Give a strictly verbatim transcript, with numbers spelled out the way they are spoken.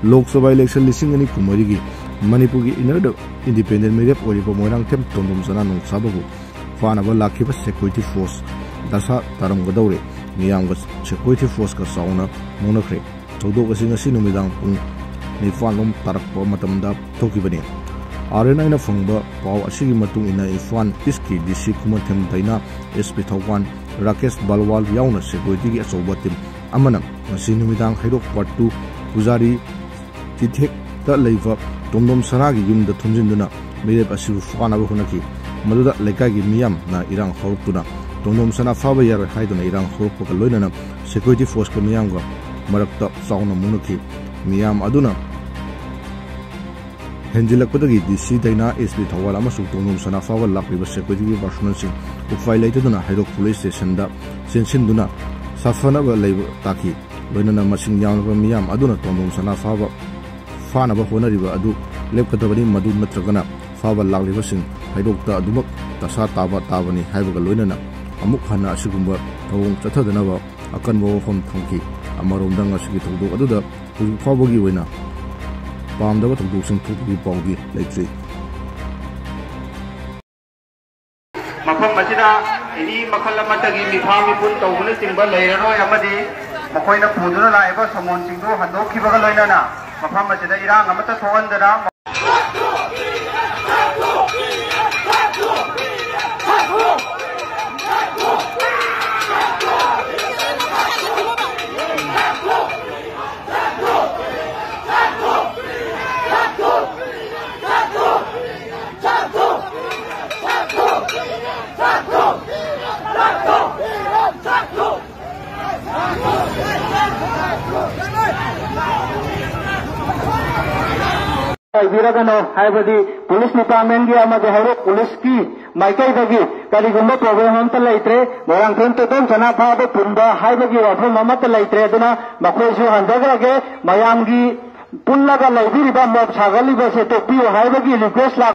Lok Sabha election ꯂꯤꯁꯤꯡ ꯑꯅꯤ ꯀꯨꯟꯃꯔꯤꯒꯤ ꯃꯅꯤꯄꯨꯔꯒꯤ inner independent ꯃꯤꯔꯦꯞ ꯑꯣꯏꯔꯤꯕ ꯃꯣꯏꯔꯥꯡꯊꯦꯝ ꯇꯣꯟꯗꯣꯝ ꯁꯅꯥ ꯅꯣꯡꯁꯥꯕꯕꯨ ꯐꯥꯅꯕ ꯂꯥꯛꯈꯤꯕ security force ꯗꯁꯥ ꯇꯥꯔꯝꯒꯗꯧꯔꯦ꯫ ꯃꯤꯌꯥꯝꯒ security forceꯀ ꯆꯥꯎꯅ ꯃꯨꯛꯅꯈ꯭ꯔꯦ꯫ ꯊꯧꯗꯣꯛ ꯑꯁꯤ ꯉꯁꯤ ꯅꯨꯃꯤꯗꯥꯡ ꯄꯨꯡ ꯅꯤꯄꯥꯟ ꯂꯣꯝ ꯇꯥꯔꯛꯄ ꯃꯇꯝꯗ ꯊꯣꯛꯈꯤꯕꯅꯤ꯫ RNIꯅ ꯐꯪꯕ ꯄꯥꯎ ꯑꯁꯤꯒꯤ ꯃꯇꯨꯡ ꯏꯟꯅ ꯏꯝꯐꯥꯜ ꯏꯁꯀꯤ DC ꯈꯨꯃꯟꯊꯦꯝ ꯗꯥꯏꯅꯥ, SP ꯊꯧꯕꯥꯜ ꯔꯥꯀꯦꯁ ꯕꯥꯜꯋꯥꯜ ꯌꯥꯎꯅ securityꯒꯤ ꯑꯆꯧꯕ team ꯑꯃꯅ ꯉꯁꯤ ꯅꯨꯃꯤꯗꯥꯡ ꯍꯩꯔꯣꯛ part two ꯄꯨꯖꯥꯔꯤ ꯆꯤꯊꯦꯛꯇ ꯂꯩꯕ ꯇꯣꯟꯗꯣꯝ ꯁꯅꯥꯒꯤ ꯌꯨꯝꯗ ꯊꯣꯝꯖꯤꯟꯗꯨꯅ ꯃꯤꯔꯦꯞ ꯑꯁꯤꯕꯨ ꯐꯥꯅꯕ ꯍꯣꯠꯅꯈꯤ꯫ ꯃꯗꯨꯗ ꯂꯩꯀꯥꯏꯒꯤ ꯃꯤꯌꯥꯝꯅ ꯏꯔꯥꯡ ꯍꯧꯔꯛꯇꯨꯅ ꯇꯣꯟꯗꯣꯝ ꯁꯅꯥ ꯐꯥꯕ ꯌꯥꯔꯣꯏ ꯍꯥꯏꯗꯨꯅ ꯏꯔꯥꯡ ꯍꯧꯔꯛꯄꯒ ꯂꯣꯏꯅꯅ security forceꯀ ꯃꯤꯌꯥꯝꯒ ꯃꯔꯛꯇ ꯆꯥꯎꯅ ꯃꯨꯛꯅꯈꯤ꯫ ꯃꯤꯌꯥꯝ ꯑꯗꯨꯅ ꯍꯦꯟꯖꯤꯜꯂꯛꯄꯗꯒꯤ DC ꯗꯥꯏꯅꯥ, SP ꯊꯧꯕꯥꯜ ꯑꯃꯁꯨꯡ ꯇꯣꯟꯗꯣꯝ ꯁꯅꯥ ꯐꯥꯕ ꯂꯥꯛꯂꯤꯕ securityꯒꯤ personnelꯁꯤꯡ ꯎꯄꯥꯏ ꯂꯩꯇꯗꯨꯅ ꯍꯩꯔꯣꯛ police stationꯗ ꯆꯦꯟꯁꯤꯟꯗꯨꯅ ꯁꯥꯐꯅꯕ ꯂꯩꯕ ꯇꯥꯈꯤ꯫ ꯂꯣꯏꯅꯅ ꯃꯁꯤꯡ ꯌꯥꯝꯂꯕ ꯃꯤꯌꯥꯝ ꯑꯗꯨꯅ ꯇꯣꯟꯗꯣꯝ ꯁꯅꯥ ꯐꯥꯕ, ꯐꯥꯅꯕ ꯍꯣꯠꯅꯔꯤꯕ ꯑꯗꯨ ꯂꯦꯞꯀꯗꯕꯅꯤ, ꯃꯗꯨ ꯅꯠꯇ꯭ꯔꯒꯅ ꯐꯥꯕ ꯂꯥꯛꯂꯤꯕꯁꯤꯡ ꯍꯩꯔꯣꯛꯇ ꯑꯗꯨꯃꯛ ꯗꯁꯥ ꯇꯥꯕ ꯇꯥꯕꯅꯤ ꯍꯥꯏꯕꯒ ꯂꯣꯏꯅꯅ ꯑꯃꯨꯛ ꯍꯟꯅ ꯑꯁꯤꯒꯨꯝꯕ ꯊꯧꯑꯣꯡ ꯆꯠꯊꯗꯅꯕ ꯑꯀꯟꯕ ꯋꯥꯐꯝ ꯊꯝꯈꯤ꯫ ꯑꯃꯔꯣꯝꯗ ꯉꯁꯤꯒꯤ ꯊꯧꯗꯣꯛ ꯑꯗꯨꯗ ꯍꯧꯖꯤꯛ ꯐꯥꯎꯕꯒꯤ ꯑꯣꯏꯅ ꯄꯥꯝꯗꯕ ꯊꯧꯗꯣꯛꯁꯤꯡ ꯊꯣꯛꯄꯒꯤ ꯄꯥꯎꯗꯤ ꯂꯩꯇ꯭ꯔꯤ꯫ ꯃꯐꯝ ꯑꯁꯤꯗ ꯑꯦꯅꯤ ꯃꯈꯜ ꯑꯃꯠꯇꯒꯤ ꯃꯤꯐꯥ ꯃꯤꯄꯨꯟ ꯇꯧꯕꯅꯆꯤꯡꯕ ꯂꯩꯔꯔꯣꯏ ꯑꯃꯗꯤ ꯃꯈꯣꯏꯅ ꯄꯨꯗꯨꯅ ꯂꯥꯛꯏꯕ ꯁꯣꯃꯣꯟꯁꯤꯡꯗꯨ ꯍꯟꯗꯣꯛꯈꯤꯕꯒ ꯂꯣꯏꯅꯅ ꯃꯐꯝ ꯑꯁꯤꯗ ꯏꯔꯥꯡ ꯑꯃꯠꯇ ꯊꯣꯛꯍꯟꯗꯅ ꯑꯣꯏꯕꯤꯔꯒꯅꯨ ꯍꯥꯏꯕꯗꯤ police departmentꯀꯤ ꯑꯃꯗꯤ ꯍꯩꯔꯣꯛ policeꯀꯤ ꯃꯥꯏꯀꯩꯗꯒꯤ ꯀꯔꯤꯒꯨꯝꯕ problem ꯑꯝꯇ ꯂꯩꯇ꯭ꯔꯦ꯫ ꯃꯣꯏꯔꯥꯡꯊꯦꯝ ꯇꯣꯟꯗꯣꯝ ꯁꯅꯥ ꯐꯥꯕ ꯄꯨꯟꯕ ꯍꯥꯏꯕꯒꯤ ꯋꯥꯐꯝ ꯑꯃꯠꯇ ꯂꯩꯇ꯭ꯔꯦ꯫ ꯑꯗꯨꯅ ꯃꯈꯣꯏꯁꯨ ꯍꯟꯖꯈ꯭ꯔꯒꯦ꯫ ꯃꯌꯥꯝꯒꯤ ꯄꯨꯜꯂꯒ ꯂꯩꯕꯤꯔꯤꯕ mob ꯁꯥꯒꯠꯂꯤꯕꯁꯦ ꯇꯣꯛꯄꯤꯌꯨ ꯍꯥꯏꯕꯒꯤ request ꯂꯥꯛ